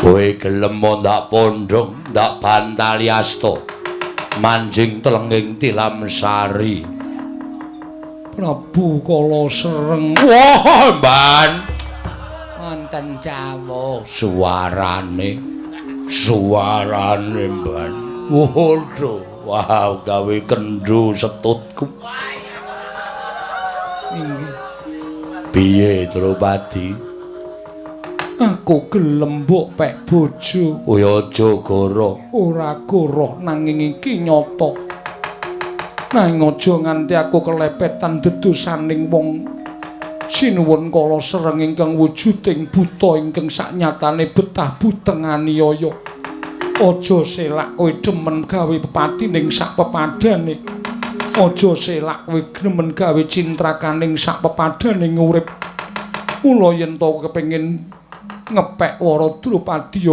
Kowe gelem ndak pondhong, ndak bantali asta. Manjing telenging tilam sari. Prabu Kala Sereng. Wah, Mban. Wonten dawuh. Suarane. Suarane, Mban. Waduh, wah gawe kendho setutku. Inggih. Piye, Drupadi? Aku gelem mbok pek bojo. Kowe aja goro. Ora goroh nanging iki nyata. Nanging aja nganti aku kelepetan dedosaning wong sinuwun Kala Sereng ingkang wujuding buta ingkang saknyatane betah buteng aniaya. Aja selak kowe demen gawe pepati ning sak pepadane. Aja selak kowe demen gawe cintrakaning sak pepadane urip. Mula yen to kepengin ngepek Wara Drupadi.